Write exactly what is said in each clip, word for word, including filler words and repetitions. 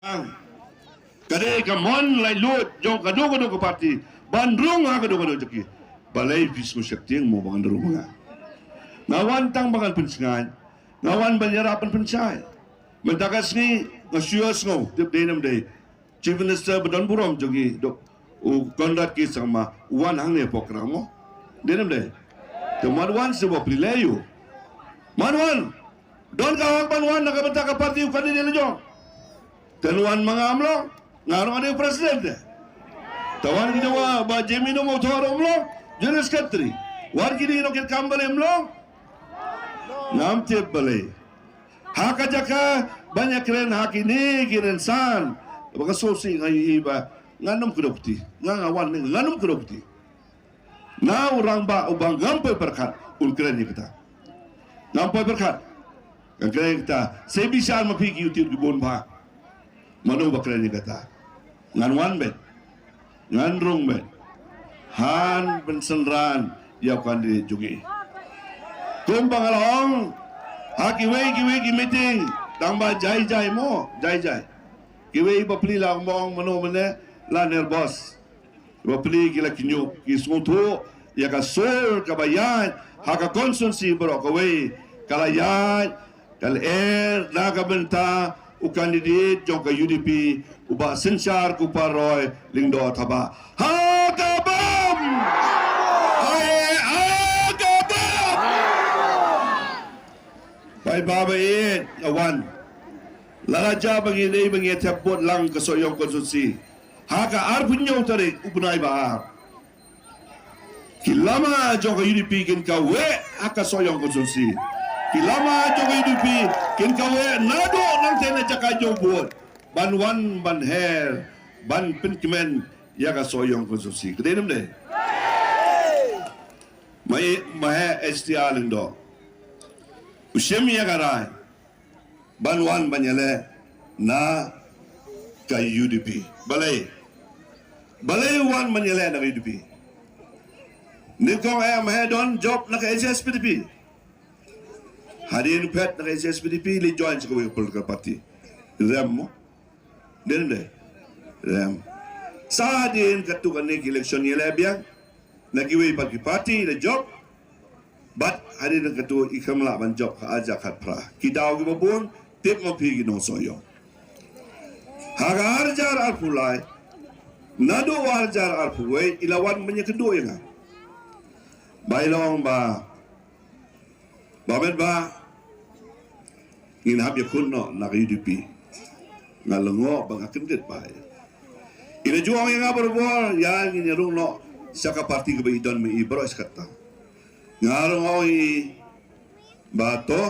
Ka dei ka mon laitluid jong kano kano ka party ban rung ha kano kano jaka. Balei phi sngewsih tieng mo ba ngan rung nga? Nga wan tang ba ngan pynshngaiñ, nga wan ban ïarap ban pynshai. Mynta ka sngi nga shu ïohsngew, tip dei ne ym dei, Chief Minister ba don burom jong ngi, Dok-, u Conrad K Sangma, u wan hangne poh Kyrhang mo. Dei ne ym dei? Te man wan shu ba plie lei u. Man wan. Don ka hok ban wan na ka bynta ka party u candidate la jong. Te wan ma nga ym long. Nga ruh nga dei u president te. Te wan ki jong u Bah Jemmy Nongmawthoh ruh ym long. General Secretary. Wan kine ki nongkitkam balei ym long? Ngam tip balei. Ha ka jaka ban ïakren ha kine ki rynsan. Ba ka sngewsih nga ïohi ba ngan ym kdew kti. Nga nga wan ne ngan ym kdew kti. Na u rangbah uba ngam poi pyrkhat un kren ïa kata. Ngam poi pyrkhat. Kan kren ïa kata. Sa bishar ma phi ki YouTube ki bun bha. Mano ba kren ïa kata? Ngan wan beit. Ngan rung beit. Han pynsynran ïa u candidate jong ngi. Kumba nga la ong ha kiwei kiwei ki meeting, tang ba jai jai mo, jai jai. Kiwei ba plie la ong ba ong mano mane la nervous. Ba plie ki la kynñiuh, ki sngewthuh ïa ka sur kaba ïaid ha ka constituency baroh kawei. Ka la ïaid, ka la er na ka bynta u candidate jong ka U D P, u Bah Synshar Kupar Roy Lyngdoh Thabah. Ha ka bam! Ai, ha ka bam! Paidbah ba ïeit, ïa wan. Lada jia ba ngi dei ba ngi thep vote lang ka Sohiong constituency ha ka arphew hynñiew tarik u bnai ba ar. Ki lama jong ka U D P kin kaweh ha ka Sohiong constituency. Ki lama jong ka U D P kin kaweh naduh nangtei na jaka jong vote. Ban wan ban her ban pynkmen ïa ka Sohiong constituency. Ka dei ne ym dei? Ma i, ma he H T R Lyngdoh. U shim ïa ka rai ban wan ban ïaleh na ka U D P. Balei? Balei wan ban ïaleh na ka U D P? Nyngkong eh ma he don job na ka H S P D P. Hadien phet na ka H S P D P leit join sha kawei ka political party. Rem mo? Dei ne ym dei? Rem. Sa hadien katto katne ki election ïaleh biang na kiwei pat ki party da job. Bad hadien katto i khlem lah ban job ha arhajar khatphra. Ki daw kiba bun, tip ma phi ki nong Sohiong. Ha ka arhajar arphew lai naduh arhajar arphew wei i la wan ban ïakynduh ïa nga. Ba i la ong ba Bah Metbah, ngin hap ïakhun noh na ka U D P. Nga lyngngoh ba nga kyndit bha ïa. I la ju ong ïa nga barabor, ïa ngin ïarung noh sha ka party kaba i don ma i baroh shi katta. Nga ruh nga ong ïa i ba to,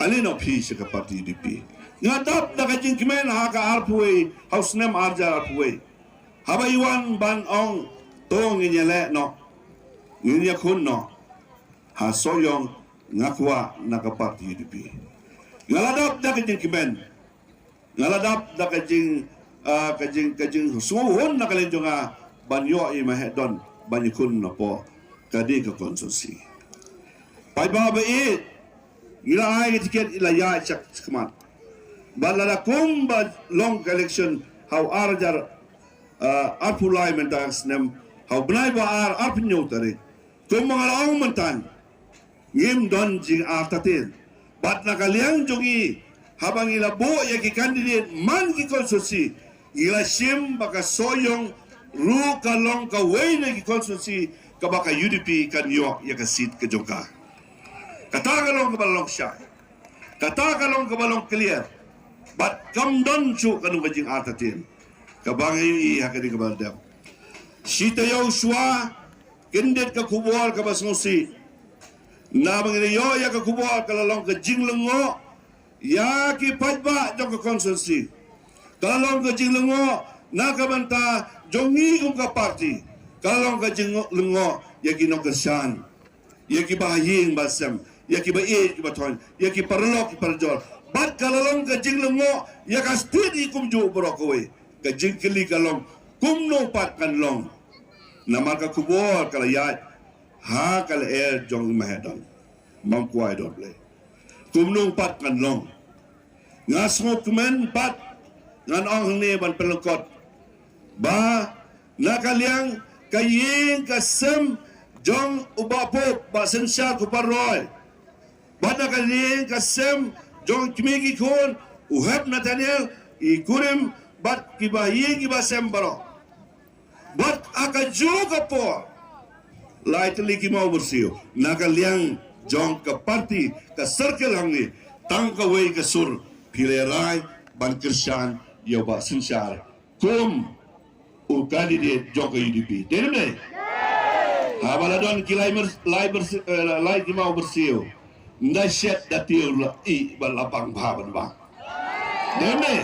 ale noh phi sha ka party U D P. Nga dap da ka jingkmen ha ka arphew wei, ha u snem arhajar arphew wei. Haba i wan ban ong to ngin ïaleh noh, ngin ïakhun noh ha Sohiong, nga kwah na ka party U D P. Nga la dap da ka jingkmen. Nga la dap da ka jing, ah, ka jing, ka jingsngewhun na ka liang jong nga ban ïoh i ma he don ban ïakhun na poh kane ka constituency. Paidbah ba ïeit, ngi la ai ka tiket, i la ïaid shah khmat. Bad lada kum ba long ka election ha u arhajar, ah, arphew lai mynta snem, ha u bnai ba ar, arphew hynñiew tarik. Kumba nga la ong mynta, ngim don jingartatien. Bad na ka liang jong ngi, haba ngi la buh ïa ki candidate man ki constituency, ngi la shim ba ka Sohiong ruh ka long kawei na ki constituency kaba ka U D P kan ïoh ïa ka seat ka jong ka. Kata ka long kaba long shai. Kata ka long kaba long clear. Bad kam don shuh kano ka jingartatien kaba ngi ïohi ha kane kaba dep. Shi taïew shuwa, kyndit ka khubor kaba sngewsih. Naba ngi la ïoh ïa ka khubor ka la long ka jinglyngngoh ïa ki paidbah jong ka constituency. Ka la long ka jinglyngngoh na ka bynta jong ngi kum ka party. Ka la long ka jinglyngngoh ïa ki nongkyrshan, ïa ki bahaïing bahasem, ïa ki ba-ïeit ki bathoiñ, ïa ki paralok ki parajor. Bad ka la long ka jinglyngngoh ïa ka state hi kumjuh baroh kawei. Ka jingkylli ka long, kumno pat kan long? Namar ka khubor ka la ïaid ha ka lyer jong i ma he don. Bam kwai don Blei. Kumno pat kan long? Nga sngewkmen pat, ngan ong hangne ban pynlyngkot ba na ka liang ka ïing ka sem jong u Bah Pope, Bah Synshar Kupar Roy, bad na ka liang ka sem jong kmie ki khun, u Hep Nathaniel, i kurim bad kiba ïing kiba sem baroh. Bad ha kajuh ka por, lai tylli ki maw byrsiew, na ka liang jong ka party, ka circle hangne, tang kawei ka sur, phi la rai ban kyrshan ïa u Bah Synshar kum u candidate jong ka U D P. Dei ne em dei? Haba la don ki lai mer-, lai byrsiew, eh, lai ki maw byrsiew, nda shet da tiew la i ba la bang bha ban bang. Dei ne em dei?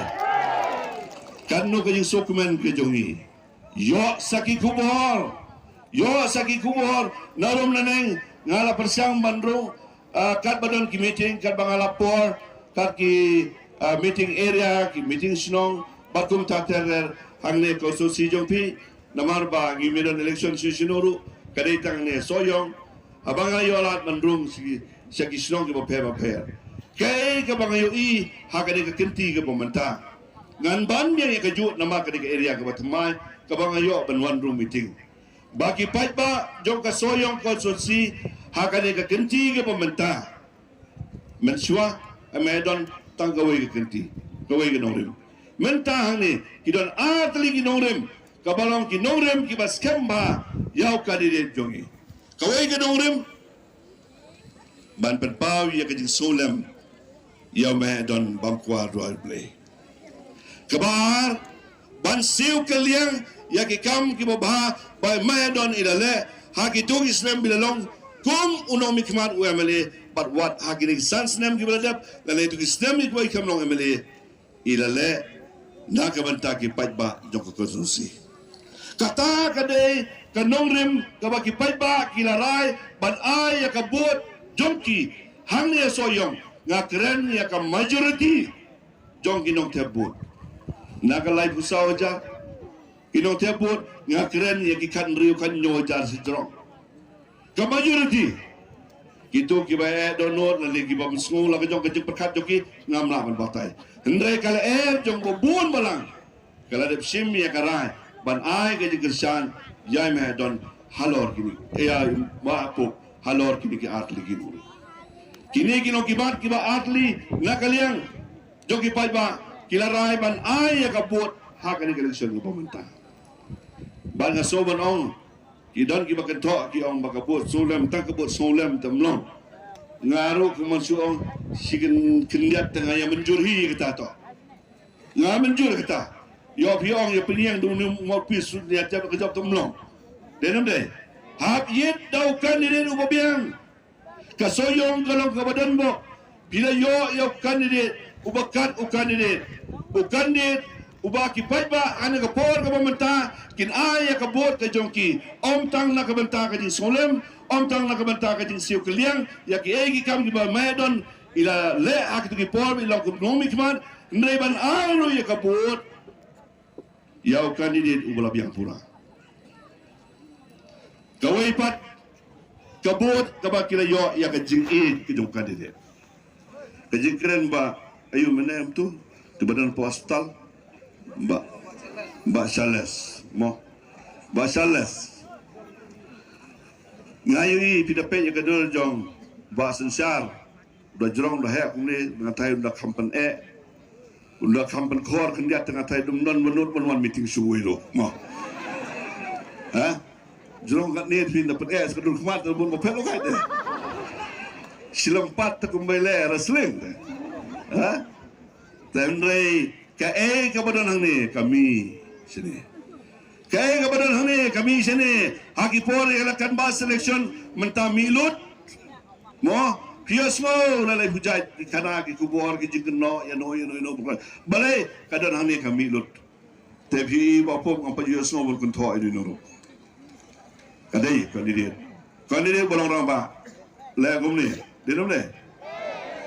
Katno ka jingsngewkmen ka jong ngi. Ïoh sa ki khubor. Ïoh sa ki khubor na rum na neng, nga la pyrshang ban rung, ah, katba don ki meeting, katba nga la por, kat ki, ah, meeting area, ki meeting shnong, bad kumta ter ter hangne constituency jong phi, namar ba ngi mih don election shisha ruh, ka dei tang hangne Sohiong, haba nga ïoh lad ban rung sha ki, sha ki shnong kiba pher ba pher. Kaei kaba nga ïohi ha kane ka kynti kaba mynta, ngan ban biang ïa kajuh namar kane ka area kaba thymmai kaba nga ïoh ban wan rung meeting. Ba ki paidbah jong ka Sohiong constituency ha kane ka kynti kaba mynta, mynshuwa, eh, me don tang kawei ka kynti, kawei ka nongrim. Mynta hangne ki don ar tylli ki nongrim, kaba long ki nongrim kiba skhem bha ïa u candidate jong ngi. Kawei ka nongrim, ban pynpaw ïa ka jingsngewlem ïa u Mahiadon Bamkwar Roy Blei. Kaba ar, ban siew kylliang ïa ki kam kiba bha ba u Mahiadon i la leh ha kito ki snem ba la long kum u nongmihkhmat u M L A, bad wat ha kine ki san snem kiba la dep, lane kito ki snem kiba i kam long M L A, i la leh na ka bynta ki paidbah jong ka constituency. Kata ka dei ka nongrim kaba ki paidbah ki la rai ban ai ïa ka vote jong ki hangne ha Sohiong. Nga kren ïa ka majority jong ki nongthep vote. Na ka laiphew saw hajar ki nongthep vote, nga kren ïa ki khathynriew khathynñiew hajar shajrong. Ka majority, kito kiba eh dohnud, lane kiba ym sngew la ka jong ka jingpyrkhat jong ki, ngam lah ban batai. Hynrei ka lyer jong ba bun balang ka la dep shim ïa ka rai ban ai ka jingkyrshan ïa i Mahiadon halor kine, ïa i Bah Pope halor kine ki ar tylli ki nongrim. Kine ki nongkibat kiba ar tylli na ka liang jong ki paidbah ki la rai ban ai ïa ka vote ha kane ka election kaba mynta. Bad nga sngewbha ban ong, ki don kiba kynthoh ki ong ba ka vote sngewlem, tang ka vote sngewlem te ym long. Nga ruh kumno shu ong, shi kyn-, khyndiat te nga ïa mynjur hi kata to. Nga mynjur kata. Ïoh phi ong ïa pynïeng da une u mouthpiece, shu ïa jop ka jop te ym long. Dei ne ym dei? Hap ïit da u candidate uba biang. Ka Sohiong ka long kaba donbok. Phi la ïoh ïa u candidate uba kat u candidate, u candidate uba ki paidbah ha kane ka por kaba mynta kin ai ïa ka vote ka jong ki, ym tang na ka bynta ka jingsngewlem, ym tang na ka bynta ka jingsiew kylliang ïa kiei ki kam kiba Mahiadon i la leh ha kito ki por ba i long kum u nongmihkhmat, hynrei ban ai ruh ïa ka vote ïa u candidate uba la biang pura. Kawei pat ka vote kaba ki la ïoh ïa ka jingïeit ka jong u candidate. Ka jingkren ba, aïu mynne em tu, tu ba don hapoh hospital, ba, ba Charles, mo, ba Charles. Nga ïohi phi da peit ïa ka dur jong Bah Synshar. U da jrong, u da heh kumne, nga tharai u da kham pyneh, u da kham pynkhor khyndiat, nga tharai dum don mynnud ban wan meeting shuh ruh, mo. Ha? Jrong katne phi da pyneh sa ka dur khmat, da bun ba phet lo kai de. Shi lympat te kumba i leh wrestling de. Ha? Te hynrei kaei kaba don hangne ka mih shane. Kaei kaba don hangne ka mih shane. Ha ki por ïa la canvass election mynta mih lut. Mo, phi ïohsngew la leh pujat ki khana ki khubor ki jingkynnoh ïano ïano ïano. Balei ka don hangne ka mih lut. Te phi Bah Pope ngam pat ïohsngew ban kynthoh ïano ïano ruh. Ka dei candidate. Candidate ba long rangbah. Leh kumne. Dei ne ym dei?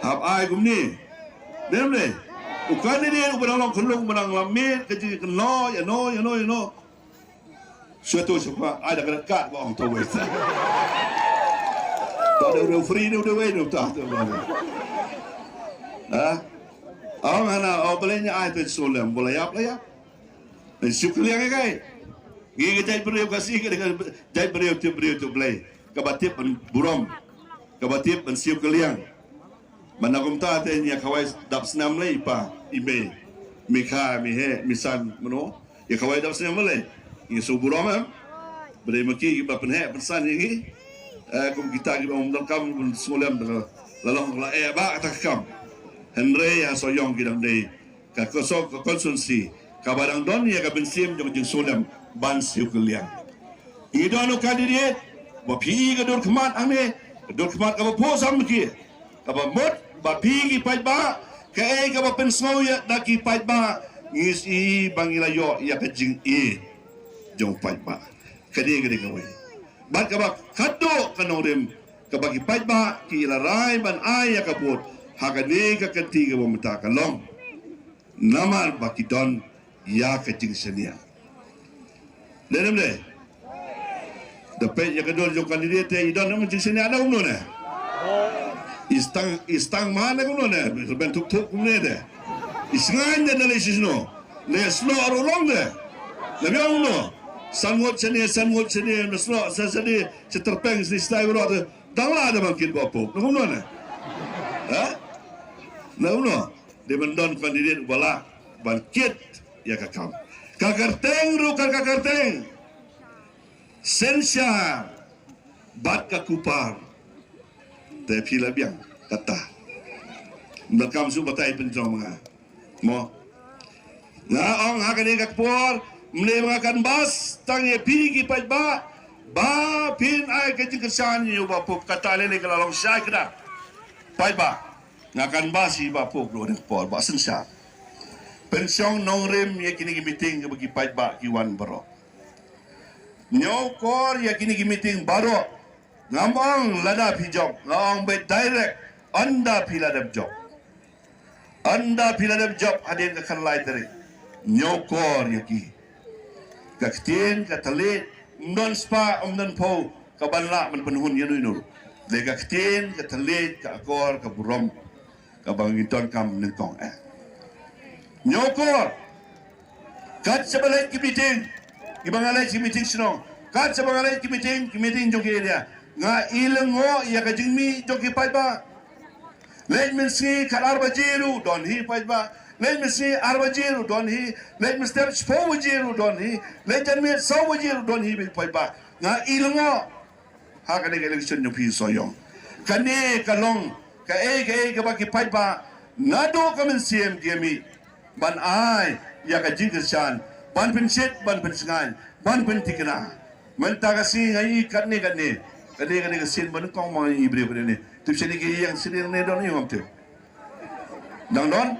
Hap ai kumne. Dei ne ym dei? U candidate uba dang long khyllung, uba dang lam miet ka jingkynnoh ïano ïano ïano. Shuwa to shuwa ai da ka kat ba ong to wei. Ta da u dei free ne u dei wei ne uta. Ha? Ong hana, o Blei, ngi ai te sngewlem, ba la ïap la ïap. Siew kylliang ïa kai. Ngi ka jaitbynriew Khasi ka dei ka jaitbynriew tip briew tip Blei. Kaba tip ban burom. Kaba tip ban siew kylliang. Ba na kumta te ngi ïa khawai dap snem lei, i pa, i mei, mi kha, mi heh, mi san, mano. Ïa khawai dap snem lei. Ngi shu burom em. Ba dei ma ki kiba pynheh pynsan ïa ngi. Eh, kum kita kiba ym donkam ban sngewlem da la long la eh ba kata ka kam. Hynrei ha Sohiong ki dang dei ka kosok ka constituency kaba dang don ïa ka mynsiem jong jingsngewlem ban siew kylliang. Ngi don u candidate ba phi i ka dur khmat hangne, ka dur khmat kaba phuh sam ki, kaba mut ba phi ki paidbah, kaei kaba pynsngew ïa da ki paidbah, ngi i ba ngi la ïoh ïa ka jingïeit jong paidbah. Ka dei, ka dei kawei. Bad kaba khatduh ka nongrim kaba ki paidbah ki la rai ban ai ïa ka vote ha kane ka kynti kaba mynta ka long. Namar ba ki don ïa ka jingshaniah. Dei ne em dei? Da peit ïa ka dur jong candidate te i don ïa ka jingshaniah na kumno ne? I stang, i stang man ne kumno ne? Rben thup thup kumne de. I sngain de na lei shisno. Lei snoh ruh long de. Na biang kumno? San ngut shane, san ngut shane, na snoh, sa shane, sa tyrpeng, sa stai ruh de. Dang la da ban kit ba pop. Na kumno ne? Ha? Na kumno? Dei ban don candidate uba lah ban kit ïa ka kam. Ka kyrteng ruh ka, ka kyrteng. Synshar bad ka kupar. Te phi la biang kata. Ym donkam shu batai pynjong ma nga. Mo. Nga ong ha kane ka por, mynne ba nga canvass tang ïa phi ki paidbah ba phin ai ka jingkyrshan ïa u Bah Pop, kata lei lei ka la long shai kdar. Paidbah. Nga canvass ïa u Bah Pop ruh ha kane ka por, Bah Synshar. Pynshong nongrim ïa kine ki meeting kaba ki paidbah ki wan baroh. Ñiewkor ïa kine ki meeting baroh. Ngam ong lada phi jop, nga ong beit direct, ynda phi la dep jop. Ynda phi la dep jop hadien ka khatlai tarik. Ñiewkor ïa ki. Ka ktien ka thylliej, ym don spah, ym don phew, kaban lah ban pynhun ïa uno uno. Dei ka ktien ka thylliej, ka akor ka burom. Kaba ngi donkam nyngkong eh. Ñiewkor. Kat shaba leit ki meeting. Kiba nga leit ki meeting shnong. Kat shaba nga leit ki meeting, ki meeting jong ki area. Nga i lyngngoh ïa ka jingmih jong ki paidbah. Leit mynsngi kat ar baje ruh don hi paidbah. Leit mynsngi ar baje ruh don hi. Leit mynstep shiphew baje ruh don hi. Leit janmiet saw baje ruh don hi paidbah. Nga i lyngngoh. Ha kane ka election jong phi Sohiong. Kane ka long kaei kaei kaba ki paidbah naduh ka mynsiem ki mih ban ai ïa ka jingkyrshan, ban pynshit, ban pynshngaiñ, ban pynthikna. Mynta ka sngi nga i katne katne, kane kane ka sien ba nyngkong ma nga i briew kane ne. Tip shane ki ïeng sien ne don ïeng am tip. Dang don?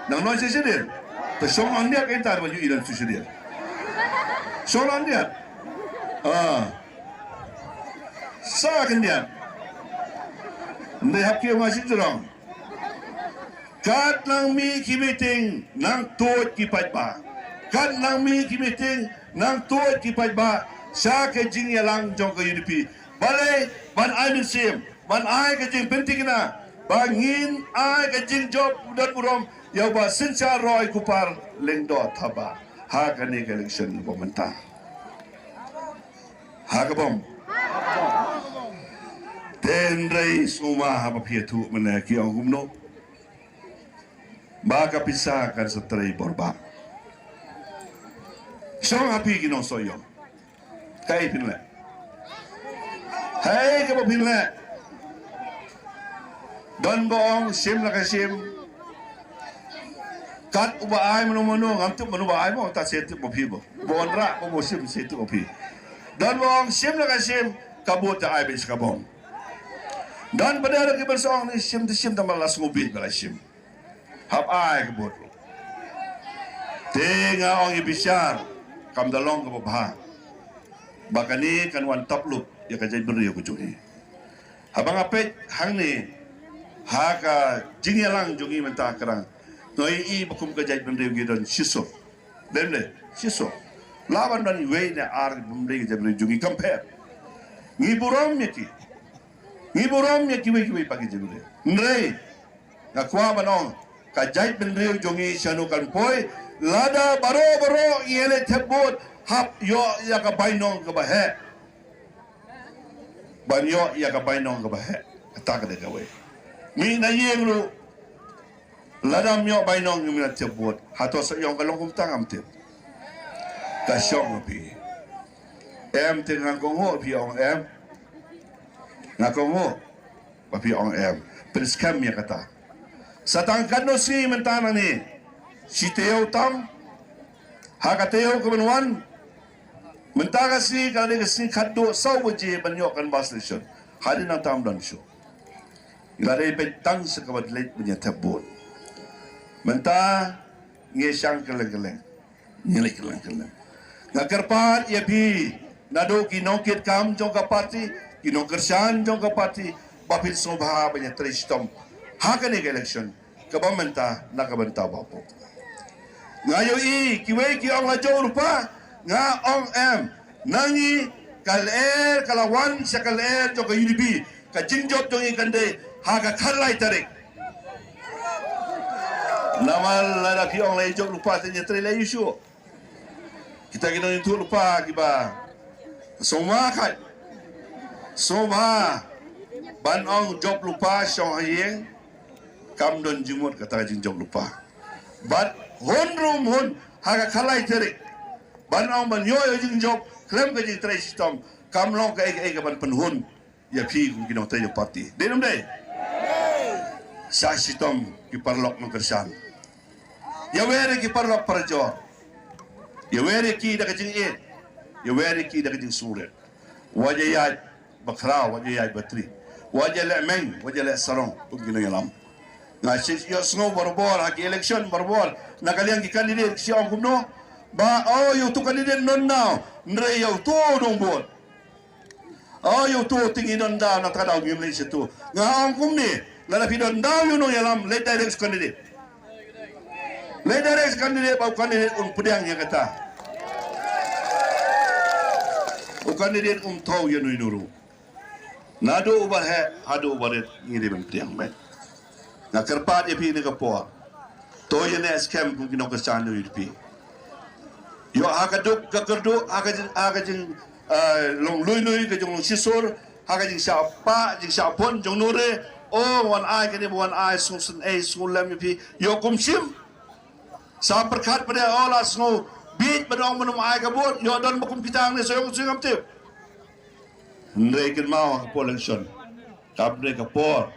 Dang don shisha dien. Te shong ang diat ka intar ba yu i don shisha dien. Shong ang diat. Ah. Sa kan diat. Ndai hap ki ma shi jrong. Kat nang mih ki meeting nang tuid ki paidbah. Kat nang mih ki meeting nang tuid ki paidbah. Sha ka jingïalang jong ka U D P. Balei ban ai mynsiem. Ban ai ka jingpynthikna ba ngin ai ka jingjop don burom ïa u Bah Synshar Roy Kupar Lyngdoh Thabah ha kane ka election ba mynta. Ha ka bom. Te hynrei sngewma haba phi ïathuh mynne ki ong kumno. Ba ka pisa kan sa trei bor ba. Shong ha phi ki nong Sohiong. Kaei phin leh? Hei kaba phin leh. Don ba ong shim la ka shim. Kat uba ai mano mano ngam tip mano ba ai mo ta se tip mo phi bo. Bo nra bo bo shim se tip mo phi. Don ba ong shim la ka shim ka bo ta ai be ka bom. Don ba da ki ban song ni shim ti shim ta ma la sngu bi ba la shim. Hap ai ka bot ruh. Te nga ong i bishar kam da long kaba bha. Ba kane kan wan tap lup ïa ka jaitbynriew ka jong i. Haba nga peit hangne ha ka jingïalang jong i mynta ka rang. Nga i ba kum ka jaitbynriew ngi don shisuk. Dem le shisuk. Lah ban don iwei ne ar bym dei ka jaitbynriew jong i kam pher. Ngi burom ïa ki. Ngi burom ïa kiwei kiwei pat ki jaitbynriew. Hynrei Nga kwah ban ong Ka jaitbynriew jong ngi shano kan poi, lada baroh baroh ngi leit thep vote, hap ïoh ïa ka bainong kaba heh. Ban ïoh ïa ka bainong kaba heh. Kata ka dei kawei. Mih na ïing ruh, lada ym ïoh bainong ngim lah thep vote. Hato sa ïoh ka long kumta ngam tip. Ka shong phi. Em te nga kohnguh phi ong em. Nga kohnguh ba phi ong em. Pynskhem ïa kata. Sa tang katno sngi mynta nangne. Shi taïew tam. Ha ka taïew kaban wan. Mynta ka sngi ka dei ka sngi khatduh saw baje ban ïoh canvass election. Hadien nangta ym don shuh. Ngi la dei peit tang sa kaba leit ban ïa thep vote. Mynta ngi shang kylleng kylleng. Ngi leit kylleng kylleng. Nga kyrpad ïa phi naduh ki nongkitkam jong ka party, ki nongkyrshan jong ka party, ba phin sngewbha ban ïa trei shitom ha kane ka election kaba mynta na ka bynta ba pop. Nga ïohi kiwei ki ong la jop lypa, nga ong em. Na ngi ka lyer ka la wan sha ka lyer jong ka U D P, ka jingjop jong ngi kan dei ha ka khatlai tarik. Namar lada phi ong la jop lypa te ngi trei la ïa shuh. Kita ki nongïathuhlypa kiba sngewbha kat, sngewbha ban ong jop lypa shong ha ïing. Kam don jingmut kata ka jingjop lypa. Bad hun ruh ym hun ha ka khatlai tarik ban ong ban ïoh ïa jingjop khlem ka jingtrei shitom. Kam long kaei kaei kaban pynhun ïa phi kum ki nongtrei jong party. Dei ne ym dei? Sa shitom ki paralok nongkyrshan. Ïawer ïa ki paralok parajor. Ïawer ïa ki da ka jingïeit. Ïawer ïa ki da ka jingsngewrit. Wat ïa ïaid bakhraw, wat ïa ïaid batri. Wat ïa leh meng, wat ïa leh sarong kum ki nongïalam. Nga shu ïohsngew barabor ha ki election barabor na ka liang ki candidate ki shu ong kumno, ba oh ïa uto u candidate don daw, hynrei ïa uto u dongbud. Oh, ïa uto te ngi don daw, na kata ka daw ngim leit sha uto. Nga ong kumne, lada phi don daw ïa u nongïalam, leit direct sha u candidate. Leit direct sha u candidate, ba u candidate un pdiang ïa kata. U candidate um thaw ïa uno uno ruh. Naduh uba heh haduh uba rit ngi dei ban pdiang beit. Nga kyrpad ïa phi ha kane ka por. To ïaneh skhem kum ki nongkyrshan U D P. Ïoh ha ka duk ka kyrduh, ha ka jing, ha ka jing, eh, long lui lui, ka jinglong shisur, ha ka jingshah pah, jingshah pun jong u nongri. Oh, wan ai kane, wan ai, sngewsynei, sngewlem ïa phi. Ïoh kum shim. Sa pyrkhat pat de, oh, la sngewbieit ban ong ban ym ai ka vote. Ïoh don ba kum kita hangne, sa ïoh kum shim ngam tip. Hynrei kynmaw ha ka por election. Kam dei ka por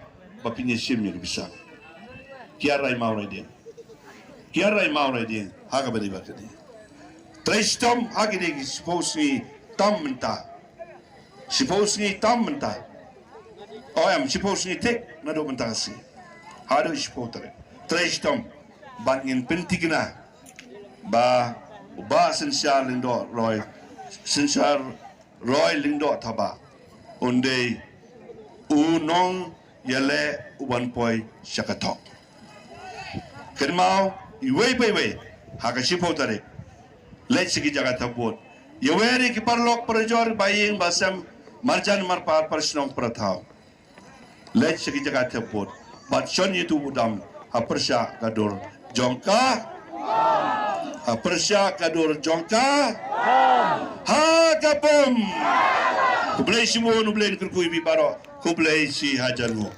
ba phin ïa shim ïa ka pisa. Kiar rai maw rai dieng. Kiar rai maw rai dieng. Ha kaba dei bad kane. Trei shitom ha kine ki shiphew sngi tam mynta. Shiphew sngi tam mynta. Oh em, shiphew sngi tik naduh mynta ka sngi. Haduh shiphew tarik. Trei shitom. Bad ngin pynthikna ba u Bah Synshar Lyngdoh Roy, Synshar Roy Lyngdoh Thabah un dei u nongïaleh uban poi sha ka thok. Kynmaw, iwei pa iwei ha ka shiphew tarik. Leit sha ki jaka thep vote. Ïawer ïa ki paralok parajor, ba ïing ba sem, marjan marpar, para shnong para thaw. Leit sha ki jaka thep vote. Bad shon ïa uto u dam ha pyrshah ka dur jong ka. Ha pyrshah ka dur jong ka. Ha ka bom. Khublei shibun, U Blei un kyrkhu ïa phi baroh. Khublei shihajar nguh.